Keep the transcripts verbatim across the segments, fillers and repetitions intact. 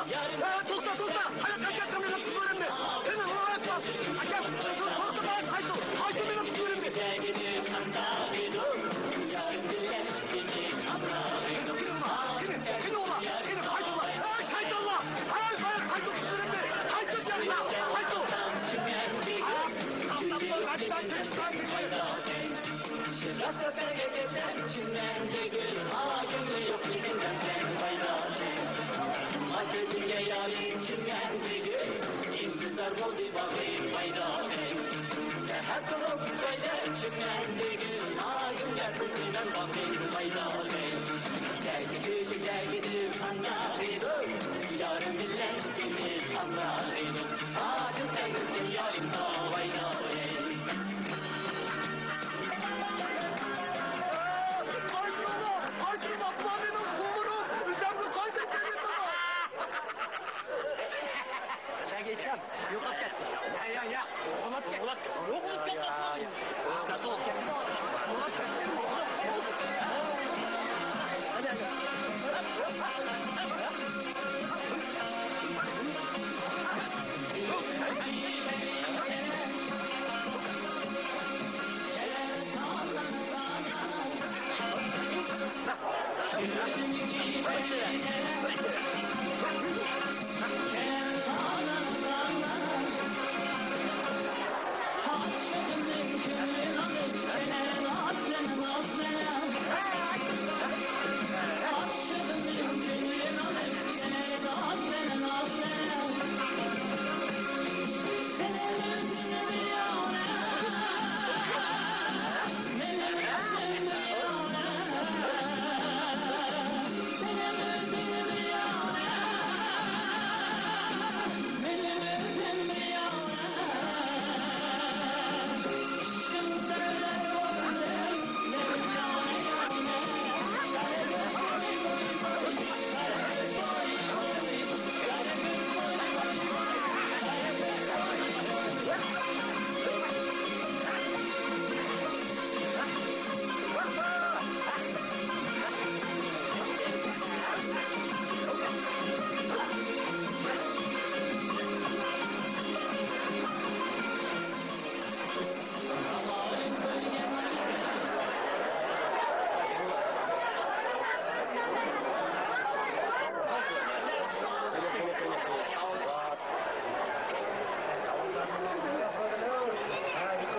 ھە، توختا، توختا! قاياققا كەتتىڭ، مېنى قىزلىرىمنى؟ سېنى ئۇرۇۋەتمەس! ئاكام، توختا، قاياق قايتۇ! قايتۇ، مېنى قىزلىرىمنى! قېنى، قېنى، قېنى ئۇلا، قېنى قايتۇلا! ھەي، شايتانلار! ھەي، قاياق قايتۇ، قىزلىرىمنى! قايتۇ دېيەمدىلا، قايتۇ! راست سۆزلەرگە كەلسەم، چىمەندە گۈل، ئايىمنى يوق، لېكىن دەمسەن پايدا. ما كۆزۈڭگە يارىم، چىمەندە گۈل، ئىنتىزار بولدى باغرىم پايدا. سەھەر تۇرۇپ كۆيدى، چىمەندە گۈل، ئايىملار بىزنىڭ باغرىم پايدا. دەگىدى، دەگىدى، قانداق ئىدى؟ يارىم بىلەن سېنى قانداق ئىدى؟ ئادىل دەگىدى، يارىم، داۋاي، داۋاي. سەن ئېيتسام، يوقاپ كەتتى. يا، يا، يا. يوقاپ كەتتى. يوقاپ كەتتى.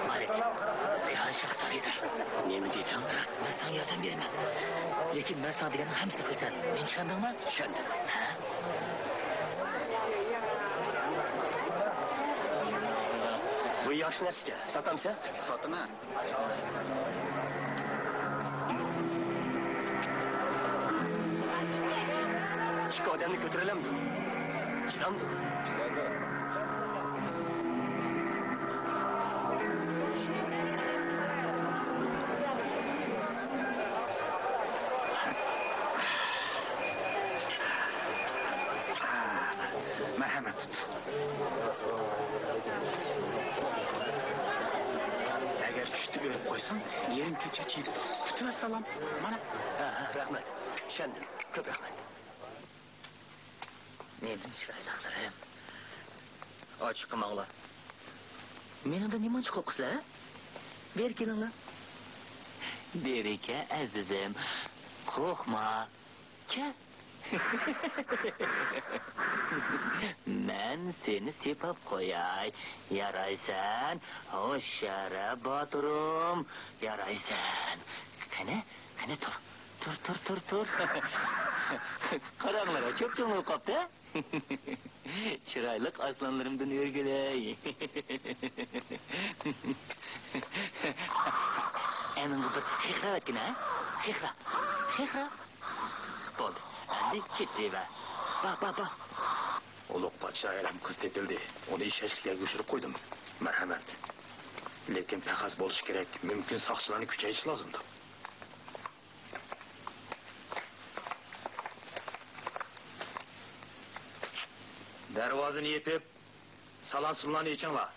مالىك، يا شاھزادە، نېمە دېدىڭ؟ مەن ساڭا ياردەم بېرىمەن. لېكىن مەن ساڭا دېگەننىڭ ھەممىسىنى قىلىسەن. مېنى چۈشەندىڭمۇ؟ چۈشەندىم. ھە؟ بۇ ياخشى نەرسىكەن. ساتامسەن؟ ساتىمەن. ئىككى ئادەمنى كۆتۈرەلەمدۇ؟ چىدامدۇ؟ چىدايدۇ. مەرھەمەت. ئەگەر چۈشتە ئۆلۈپ قويساڭ، يېرىم كېچە چىدىدۇ. پۈتۈۋەسسالام. مانا. ھە، ھە، رەھمەت. چۈشەندىم. كۆپ رەھمەت. نېمە چىرايلىقلىرىم. ئاچ قىلماڭلار. مېنىڭدىن نېمانچە قورقىسىلەر، ھە؟ بېرى كېلىڭلار. بېرى كە، ئەزىزىم. قورقما. كە. مەن سېنى سىيپاپ قوياي. يارايسەن، ھوشيار باتۇرۇم. يارايسەن. قېنى، قېنى تۇر. تۇر، تۇر، تۇر، تۇر. قاراڭلار، چۆپچۆڭ بولۇپ قاپتۇ. چىرايلىق ئاسلانلىرىمدىن ئۆرگىلەي. ئەنىڭگە بىر خىخراۋەتكىنە، ھە؟ خىخرا. خىخرا. بولدى. ئەمدى كېتىۋەر. با، با، با. ئۇلۇغ پادىشاھ ھەرەم قىز تېپىلدى. ئۇنى ئىشەنچلىك يەرگە يوشۇرۇپ قويدۇم. مەرھەمەت. لېكىن پەخەس بولۇشى كېرەك. مۇمكىن ساقچىلارنى كۈچەيتىش لازىمدۇ. دەرۋازىنى يېپىپ، سالان-سۇلاننى ئېچىڭلار.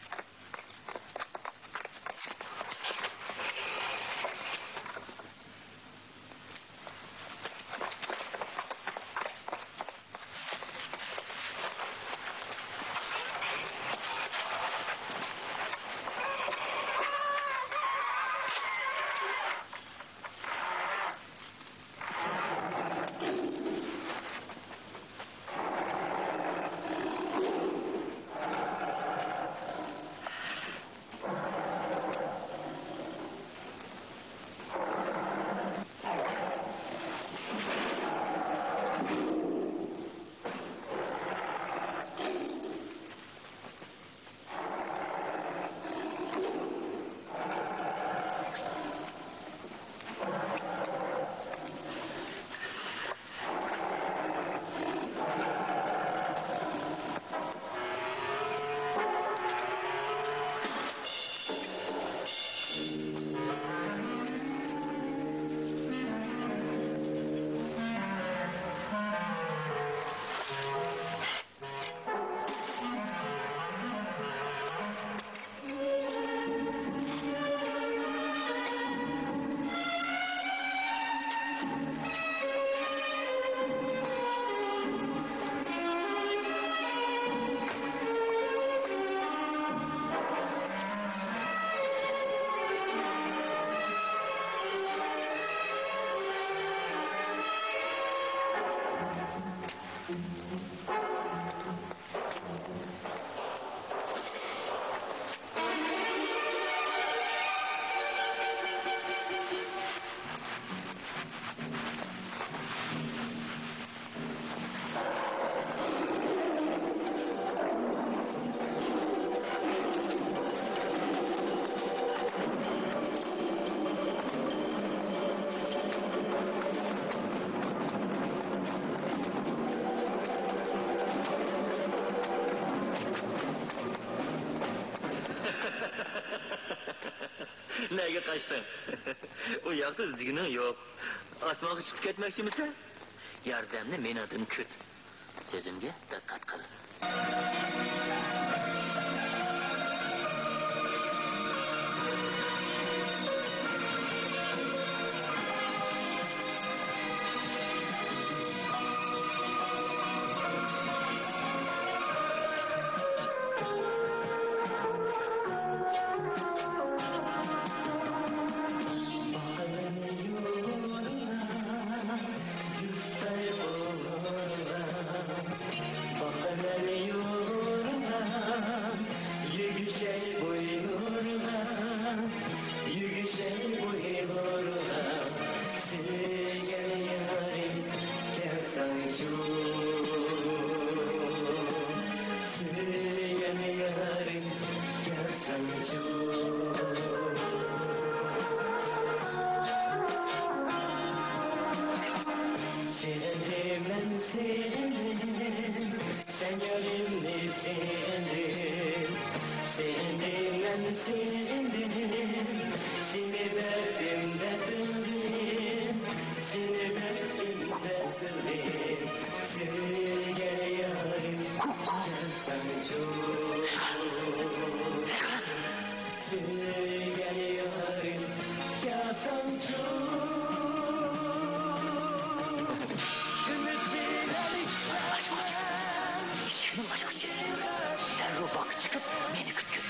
نەگە قاچتىڭ؟ ئۇ ياقتا ئىزدىگىنىڭ يوق. ئاسمانغا چىقىپ كەتمەكچىمىسەن؟ ياردەمنى مېنىڭدىن كۈت. سۆزۈمگە دىققەت قىل. باقىمەن يولۇڭغا، يۈگۈشەي بوينۇڭغا، يۈگۈشەي بوينۇڭغا، سۆيگەن يارىم، كەلسەڭچۇ، سۆيگەن يارىم، كەلسەڭچۇ. سېغىندىم مەن، سېغىندىم، سەن يارىمنى سېغىندىم. سېغىندىم مەن، سېغىندىم، سېنى بەردىم دەپ بىلدىم، سېنى بەردىم دەپ بىلدىم. سۆيگەن يارىم، كەلسەڭچۇ. سۆيگەن يارىم، كەلسەڭچۇ. ئۈمىد بىلەن ئىشىكنى ئاچقۇچە، دەررۇ باغقا چىقىپ، مېنى كۈتكىن.